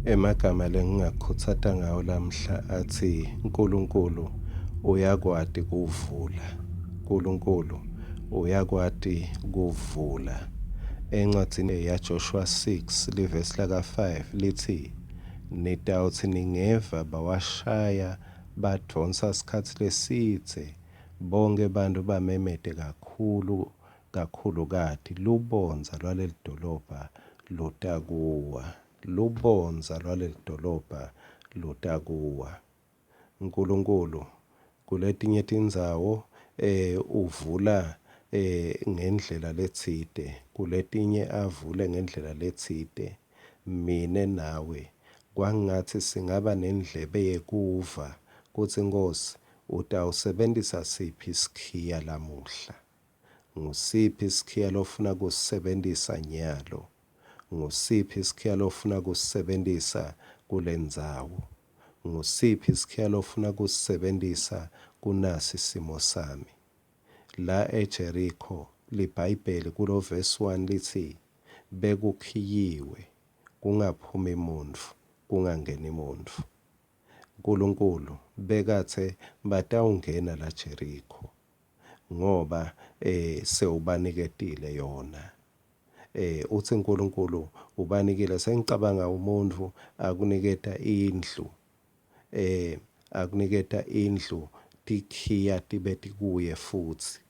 Emagama lengingakukhutsata ngawo lamhla atsi Nkulunkulu uyakwati kuvula. Nkulunkulu uyakwati kuvula. Encwadzini yaJoshua 6 livesi laka-5 litsi, Nitawutsi ningeva bawashaya badvonsa sikhatsi lesidze, bonkhe bantfu bamemete kakhulu kakhulukati, lubondza lwalelidolobha lutakuwa. Lubondza lwalelidolobha lutakuwa. Nkulunkulu kuletinye tindzawo eh uvula eh ngendlela letsite, kuletinye avule ngendlela letsite. Mine nawe kwangatsi singaba nendlebe yekuva kutsi Nkhosi utawusebentisa siphi sikhiya lamuhla. Ngusiphi sikhiya lofuna kusisebentisa nyalo? Ngusiphi sikhiya lofuna kusisebentisa kulendzawo? Ngusiphi sikhiya lofuna kusisebentisa kunasi simo sami? La eJerikho, liBhayibheli kulo verse 1 litsi bekukhiyiwe, kungaphumi muntfu, kungangeni muntfu. Nkulunkulu bekatse batawungena la Jerikho ngoba eh sewubaniketile yona. Eh utsi uNkulunkulu ubanikile sengicabanga umuntfu akuniketa indlu eh akuniketa indlu tikhiya tibe tikuye futsi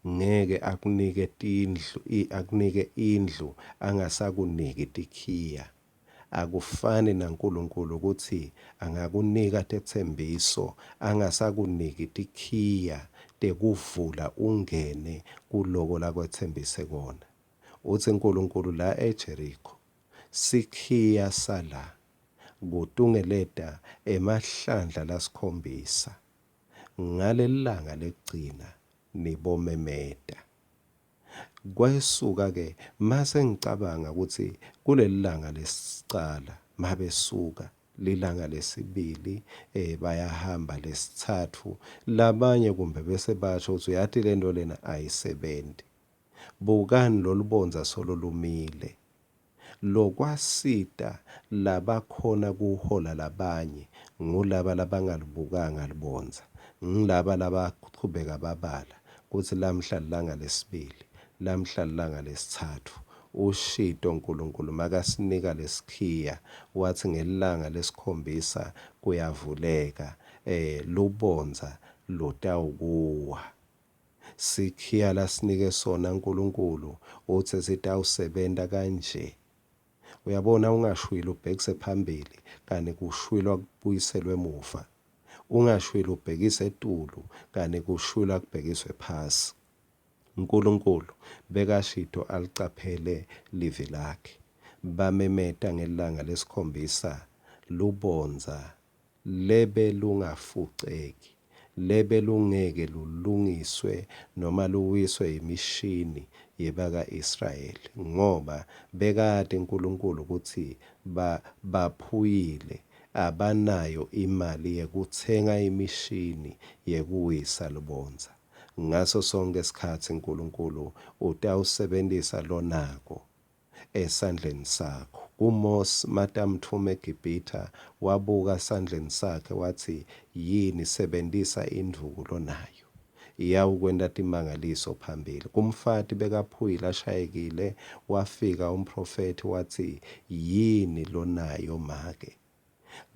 ngeke akunike tindlu akunike indlu angasakuniki tikhiya. Akufani naNkulunkulu kutsi angakunika tetsembiso angasakuniki tikhiya tekuvula ungene kuloko lakwetsembise kona. Utsi Nkulunkulu la eJerikho, sikhiya sala kutungeleta emahlandla lasikhombisa. Ngalelilanga lekugcina nibomemeta. Kwesuka ke mase ngicabanga kutsi kulelilanga lesicala mabesuka lilanga lesibili eh bayahamba lesitsatfu labanye kumbe bese basho ukuthi uyati lento lena ayisebenti. Bukani lolubondza solo lumile. Lokwasita labakhona kuhola labanye ngulaba labangalubukanga lubondza, ngulaba labachubeka babala kutsi lamhla lilanga lesibili, lamhla lilanga lesitsatfu. Ushito Nkulunkulu makasinika lesikhiya watsi ngelilanga lesikhombisa kuyavuleka, eh lubondza lutawukuwa. Sikhiya lasinike sona Nkulunkulu utse sitawusebenta kanje. Uyabona ungashwili ubhekise phambili kani kushwilwa kubuyiselwe emuva. Ungashwili ubhekise etulu kani kushwilwa kubhekiswe phasi. Nkulunkulu bekashito alicaphele livi lakhe. Bamemeta ngelilanga lesikhombisa lubondza lebelungafuceki, lebelungeke lulungiswe noma luwiswe yimishini yebaka-Israyeli, ngoba bekati Nkulunkulu kutsi ba, baphuyile, abanayo imali yekutsenga imishini yekuwisa lubondza. Ngaso sonkhe sikhatsi Nkulunkulu utawusebentisa lonako. esandleni sakho. KuMosi, matamtfuma eGibhitha, wabuka esandleni sakhe, watsi, Yini, sebentisa indvuku lonayo. Iyawukwenta timangaliso phambili. Kumfati bekaphuyile ashayekile, wafika umprofethi, watsi, Yini lonayo, make?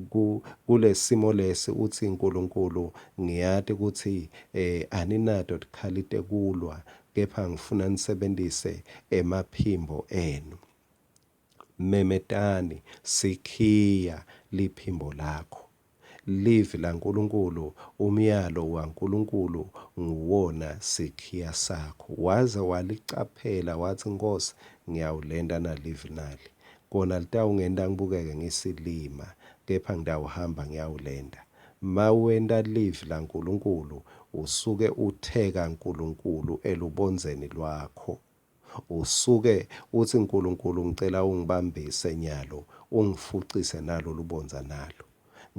Ku, kulesimo lesi utsi, Nkulunkulu, ngiyati kutsi eh, aninato tikhali tekulwa, kepha ngifuna nisebentise emaphimbo enu. Memetani, sikhiya liphimbo lakho. Livi laNkulunkulu, umyalo waNkulunkulu nguwona sikhiya sakho. Waze walicaphela watsi, Nkhosi, ngiyawulenta nalivi nali. Kona litawungenta ngibukeke ngisilima, kepha ngitawuhamba ngiyawulenta. Mawenta livi laNkulunkulu, usuke utheka Nkulunkulu elubondzeni lwakho. Usuke utsi Nkulunkulu ngicela ungibambise nyalo, ungifucise nalo lubondza nalo.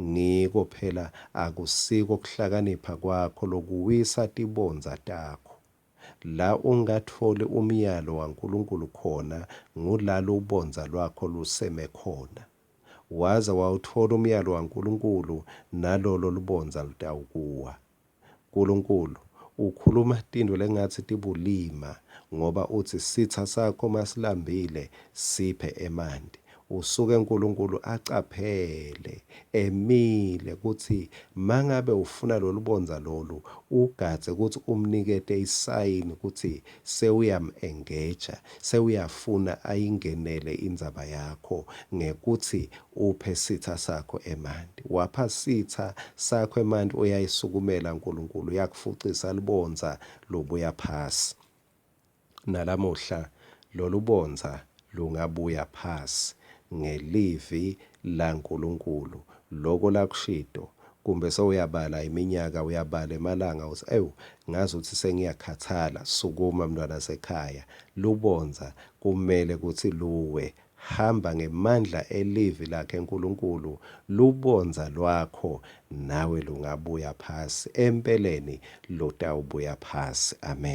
Ngiko phela akusiko kuhlakanipha kwakho lokuwisa tibondza takho. La ungatfoli umyalo waNkulunkulu khona ngula lubondza lwakho luseme khona. Waze wawutfola umyalo waNkulunkulu nalolo lubondza lutawukuwa. Nkulunkulu ukhuluma tintfo lengatsi tibulima ngoba utsi sitsa sakho masilambile siphe emanti. Usuke uNkulunkulu acaphele emile kutsi mangabe ufuna lolubondza lolu ugadze kutsi umnikete isayini kutsi sewuyam-engeja sewuyafuna ayingenele indzaba yakho ngekutsi uphe sitsa sakho emanti. Wapha sitsa sakho emanti uyayisukumela uNkulunkulu uyakufucisa lubondza lubuya phasi. Nalamuhla lolubondza lungabuya phasi ngelivi laNkulunkulu loko lakushito kumbe sewuyabala iminyaka uyabala emalanga utsi ewu ngazi utsi sengiyakhathala sukuma mntwana sekhaya lubondza kumele kutsi luwe hamba ngemandla elivi lakhe uNkulunkulu lubondza lwakho nawe lungabuya phasi empeleni lutawubuya phasi amen.